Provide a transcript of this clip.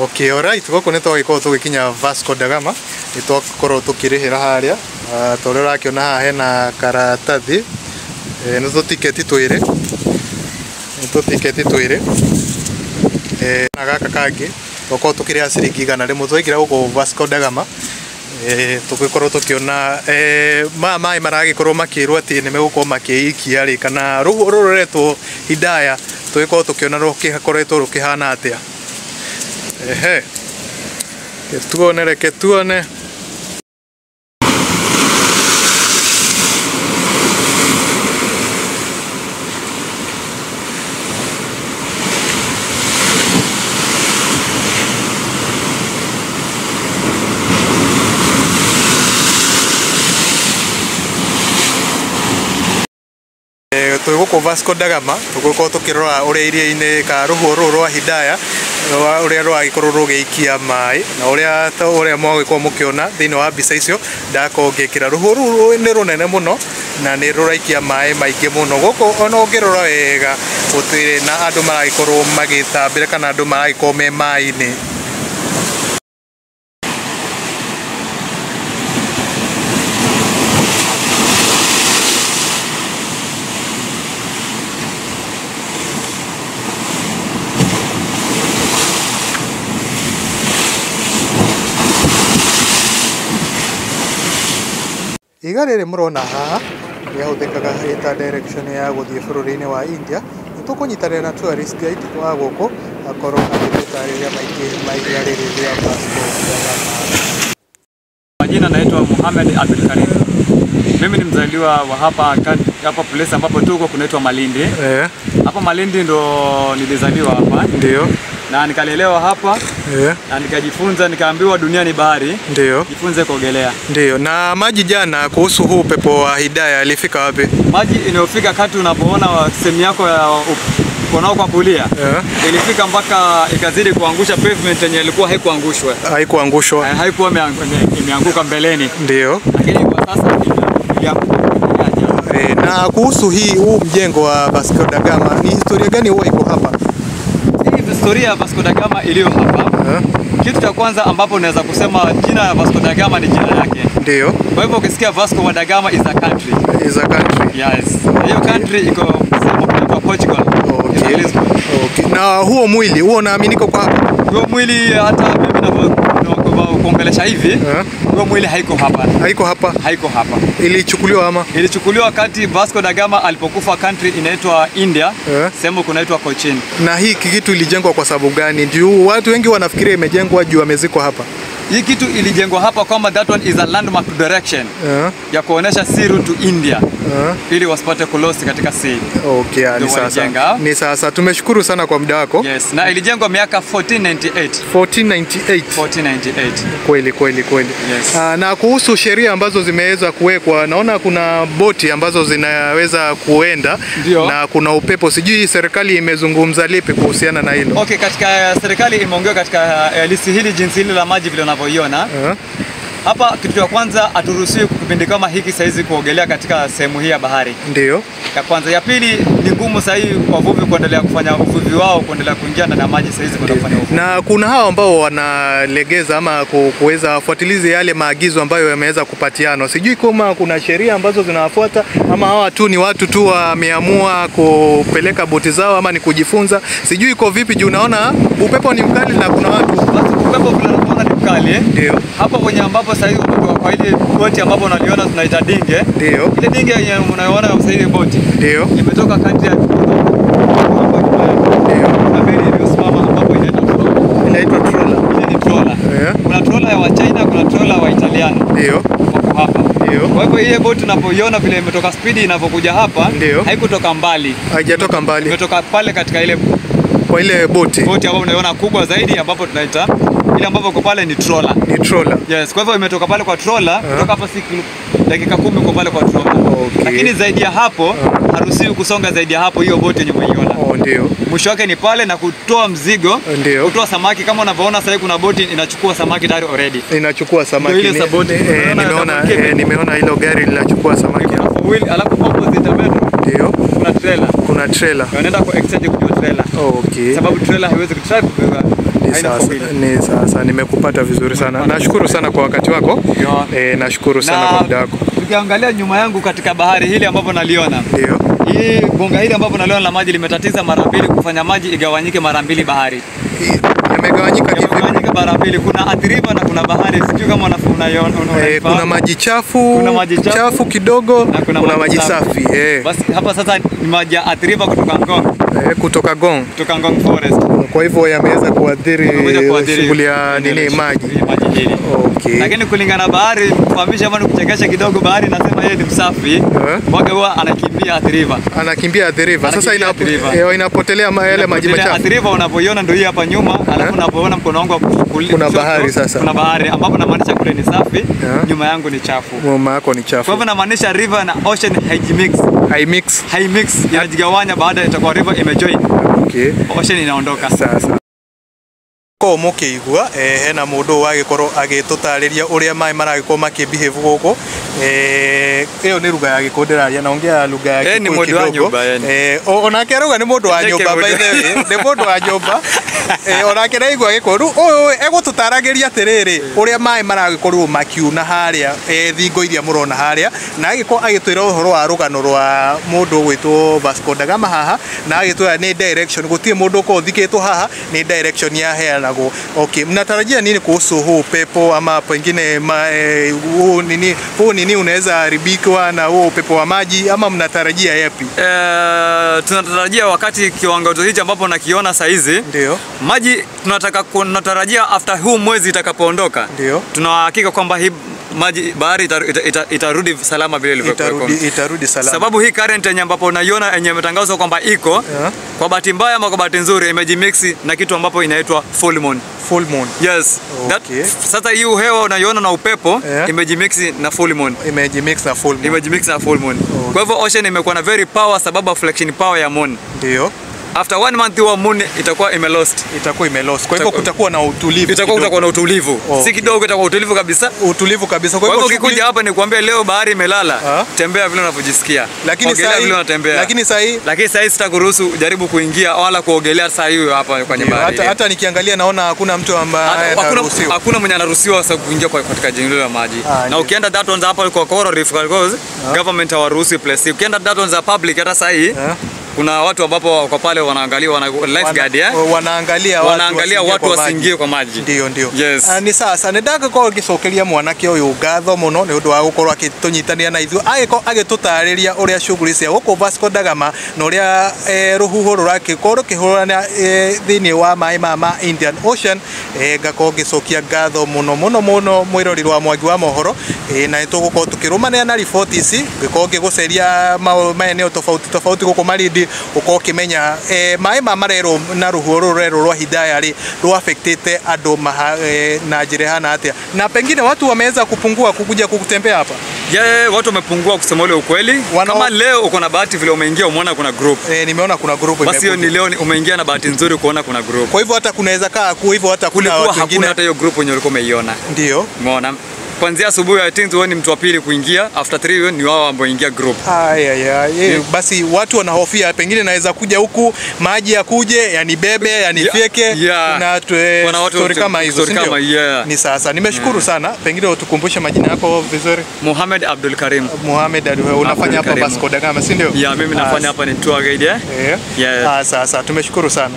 Okay, alright, gũkũ nĩ twagĩkorwo tũgĩkinya Vasco da Gama, nĩ twakorwo tũkĩrĩhĩra harĩa, ta ũrĩa ũrakĩona haha hena karatathi, nĩ tũtiketi twĩrĩ, nĩ tũtiketi twĩrĩ, na gaka kangĩ twakorwo tũkĩrĩha ciringi 100 twaingĩra gũkũ Vasco da Gama. Tũgĩkorwo tũkĩona maya maĩ maragĩkorwo makĩrwo atĩ nĩ megũkorwo makĩikia rĩ, kana rũhuho rũrũ rũretwo Hidaya, tũgĩkorwo tũkĩona rũgĩkoretwo rũkĩhana atĩa. Ehe, tuone, reke tuone. Twĩ gũkũ Vasco da Gama tũgũkorwo tũkĩrora ũrĩa iria-inĩ ka rũhuho rũrũ rwa Hidaya ũrĩa rũragĩkorwo rũgĩikia maĩ na ũrĩa ta ũrĩa mwagĩkorwo mũkĩona thĩinĩ wa mbica icio ndakorwo ngĩkĩra. Rũhuho rũrũ nĩ rũnene mũno na nĩ rũraikia maĩ maingĩ mũno gũkũ. Ona ũngĩrora wega gũtirĩ na andũ maragĩkorwo magĩthambĩra kana andũ maragĩkorwo me maĩ-inĩ. Ihiga rĩrĩ mũrona haha rĩahũthĩkaga ĩta direction ya gũthiĩ bũrũri-inĩ wa India. Nĩ tũkũnyitanĩra na tourist guide wa gũkũ akorwo agĩtũtarĩria maingĩ ma ihiga rĩrĩ rĩa Vasco da Gama. Majina naitwa Mohamed Abdul Karim. Mimi ni mzaliwa wa hapa hapa place ambapo tuko kunaitwa Malindi. Hapa Malindi ndo nilizaliwa hapa. Ndio. Na nikalelewa hapa. Na nikajifunza, nikaambiwa dunia ni bahari. Ndio. Jifunze kuogelea. Ndio. Na maji jana kuhusu huu upepo wa Hidaya alifika wapi? Maji inayofika kati unapoona sehemu yako ya mkono kwa kulia. Ilifika mpaka ikazidi kuangusha pavement yenye ilikuwa haikuangushwa. Haikuangushwa. Haikuwa imeanguka mbeleni. Ndio. Lakini kwa sasa ilianguka. Na kuhusu huu mjengo wa Vasco da Gama, ni historia gani huwa iko hapa? Historia ya Vasco da Gama iliyo hapa. Kitu cha kwanza ambapo unaweza kusema jina ya Vasco da Gama ni jina yake. Ndio. Kwa hivyo ukisikia Vasco da Gama is a country. Is a country. Yes. Hiyo country iko sehemu inaitwa Portugal. Okay. Okay. Na huo mwili huo unaaminika kwa hapa? Huo mwili hata mimi ninavyokuongelesha hivi, huo mwili haiko hapa. Haiko hapa. Haiko hapa. Ilichukuliwa ama? Ilichukuliwa wakati Vasco da Gama alipokufa country inaitwa India, sehemu kunaitwa Cochin. Na hii kitu ilijengwa kwa sababu gani? Juu watu wengi wanafikiria imejengwa juu amezikwa hapa. Hii kitu ilijengwa hapa kwamba that one is a landmark direction ya kuonesha sea route to India ili wasipate kulost katika sea. Okay, ni sasa. Ni sasa. Tumeshukuru sana kwa muda wako. Yes, na ilijengwa miaka 1498. 1498. 1498. Kweli kweli kweli. Yes. Na kuhusu sheria ambazo zimeweza kuwekwa, naona kuna boti ambazo zinaweza kuenda. Ndiyo. Na kuna upepo. Sijui serikali imezungumza lipi kuhusiana na hilo. Okay, katika serikali imeongea katika lisi hili jinsi hili la maji vile unavyoiona. Hapa kitu cha kwanza haturuhusiwi kipindi kama hiki saizi kuogelea katika sehemu hii ya bahari. Ndio. Ya kwanza, ya pili ni ngumu sasa hivi wavuvi kuendelea kufanya uvuvi wao, kuendelea kuingia ndani ya maji saizi kwenda kufanya uvuvi. Na kuna hao ambao wanalegeza ama kuweza kufuatiliza yale maagizo ambayo yameweza kupatiana. Sijui kama kuna sheria ambazo zinawafuata ama hawa tu ni watu tu wameamua kupeleka boti zao ama ni kujifunza. Sijui iko vipi juu naona upepo ni mkali na kuna watu. Basi upepo unaona ni mkali. Ndio. Hapo kwenye ambapo sasa hivi kwa ile boti ambapo unaliona tunaita dinge. Ndio. Ile dinge yenye unayoona sasa hivi boti. Ndio. Imetoka kati ya Ndio. Kuna meli iliyosimama ambapo inaitwa trawler. Inaitwa trawler. Ile ni trawler. Kuna trawler ya wa China, kuna trawler wa Italiano. Ndio. Wako hapa. Ndio. Kwa hivyo ile boti unapoiona vile imetoka speed inapokuja hapa, haikutoka mbali. Haijatoka mbali. Imetoka pale katika ile kwa ile boti. Boti ambayo unaiona kubwa zaidi ambapo tunaita ile ambapo uko pale ni trawler. Ni trawler. Yes, kwa hivyo imetoka pale kwa trawler, kutoka hapa si dakika 10 uko pale kwa trawler. Okay. Lakini zaidi ya hapo haruhusiwi kusonga zaidi ya hapo hiyo boti yenye umeiona. Oh, ndio. Mwisho wake ni pale na kutoa mzigo, ndio. Kutoa samaki kama unavyoona sasa kuna boti inachukua samaki tayari already. Inachukua samaki. Ile saboti. Nimeona nimeona hilo gari linachukua samaki. Kuna four wheel alafu opposite metro. Ndio. Kuna trailer. Kuna trailer. Wanaenda kwa exchange kujua trailer. Okay. Sababu trailer haiwezi kutrack kubeba Ni sasa nimekupata vizuri sana. Nashukuru sana kwa wakati wako. Nashukuru sana kwa muda wako. Tukiangalia nyuma yangu katika bahari hili ambapo naliona. Ndio. Hii gonga hili ambapo naliona la maji limetatiza mara mbili kufanya maji igawanyike mara mbili bahari. Yamegawanyika kivipi? Yamegawanyika mara mbili. Kuna Athi River na kuna bahari. Sijui kama unaiona. Kuna maji chafu, kuna maji chafu kidogo na kuna maji safi. Basi hapa sasa ni maji ya Athi River kutoka Ngong. Kutoka Ngong. Kutoka Ngong Forest. Kwa hivyo yameweza kuathiri shughuli ya nini maji. Okay. Lakini kulingana bahari, kufahamisha ama kuchekesha kidogo, bahari nasema yeye ni msafi. Mwaga huwa anakimbia Athi River. Anakimbia Athi River. Sasa inapotelea yale maji machafu. Athi River unapoiona ndio hii hapa nyuma, alafu unapoona mkono wangu wa kulia kuna bahari sasa. Kuna bahari ambapo namaanisha kule ni safi, nyuma yangu ni chafu. Nyuma yako ni chafu. Kwa hivyo namaanisha river na ocean haijimix. Haimix. Haimix, inajigawanya baada itakuwa river imejoin. Okay. Ocean inaondoka. Sasa ko mukiigua hena mundu wagikorwo agitutariria uria mai maragikorwo makibehave guku. Iyo ni lugha ya Gikuyu ndiraria, naongea lugha ya Gikuyu kidogo. Onake arauga ni mundu wa nyumba, by the way ni mundu wa nyumba. Onake naigua Gikuyu. Riu uyu egututaragiria atiriri uria mai maragikorwo makiuna haria thingo iria murona haria, na agikorwo agitwira uhoro wa rugano rwa mundu ugwitwo Vasco da Gama haha, na agitwira ni direction gutire mundu ukorwo uthikitwo haha, ni direction yaheanagwo. Okay, mnatarajia nini kuhusu huu upepo ama pengine huu nini unaweza haribikwa na huo upepo wa maji, ama mnatarajia yapi? Tunatarajia wakati kiwango hichi ambapo nakiona saa hizi. Ndio. Maji tunatarajia after huu mwezi itakapoondoka. Ndio. Tunahakika kwamba hii maji bahari itarudi salama vile ilivyokuwa. Itarudi salama. Sababu hii current yenye ambapo unaiona yenye imetangazwa kwamba iko, kwa bahati mbaya ama kwa bahati nzuri imejimix na kitu ambapo inaitwa full moon. Full moon. Yes. Okay. Sasa hii hewa unaiona na upepo imejimix na full moon. Imejimix na full moon. Imejimix na full moon. Okay. Kwa hivyo ocean imekuwa na very power sababu of reflection power ya moon. Ndio. After 1 month huwa moon itakuwa imelost. Itakuwa imelost. Kwa hivyo kutakuwa na utulivu. Itakuwa na utulivu. Okay. Si kidogo, itakuwa utulivu kabisa. Utulivu kabisa. Kwa hivyo ukikuja hapa nikwambia leo bahari imelala, tembea vile unavyojisikia. Lakini ogelea vile unatembea. Lakini saa hii sitakuruhusu jaribu kuingia wala kuogelea saa hiyo hapa kwenye bahari. Hata nikiangalia naona hakuna mtu ambaye anaruhusiwa. Hakuna mwenye anaruhusiwa sasa kuingia katika jengo la maji. Na ukienda that ones hapa kwa Coral Reef, because government hawaruhusi place. Ukienda that ones za public hata saa hii kuna watu ambapo wako pale wanaangalia, lifeguard wanaangalia watu wasiingie kwa maji. Ndio. Yes. Ni sasa nĩndagĩkorwo ngĩcokeria mwanake ũyũ ngatho mũno nĩ ũndũ wa gũkorwo agĩtũnyitania na ithuĩ, agĩkorwo agĩtũtarĩria ũrĩa shughuli cia gũkũ Vasco da Gama na ũrĩa rũhuho rũragĩkorwo rũkĩhũrana thĩinĩ wa maĩ ma Indian Ocean. Ngakorwo ngĩcokia ngatho mũno mũno mũno mwĩrori wa Mwangi wa mohoro, na nĩtũgũkorwo tũkĩrũmanĩra na riboti ici, ngĩkorwo ngĩgũceria maeneo tofauti tofauti gũkũ Malindi, ukorwo ukimenya maĩ ma marerwo na rũhuho rũrerwo rwa Hidaya rĩ rwa affectete andũ na njĩra hana atia, na pengine watu wameweza kupungua kukuja kutembea hapa. Watu wamepungua kusema ule ukweli. Kama leo uko na bahati vile umeingia umeona kuna group. Nimeona kuna group imekuja. Basi hiyo ni leo umeingia na bahati nzuri kuona kuna group. Kwa hivyo hata kunaweza kaa kwa hivyo hata kuna watu wengine hakuna hata hiyo group yenye ulikuwa umeiona. Ndio. Umeona? Kuanzia asubuhi I think wewe ni mtu wa pili kuingia, after 3 ni wao ambao ingia group. Basi watu wanahofia pengine naweza kuja huku maji yakuje yanibebe yanifyeke, na story kama hizo, ndio. Ni sasa nimeshukuru sana. Pengine utukumbushe majina yako vizuri. Mohamed Abdul Karim. Mohamed Abdul, unafanya hapa Vasco da Gama, si ndio? Yeah, mimi nafanya hapa ni tour guide. Sasa tumeshukuru sana.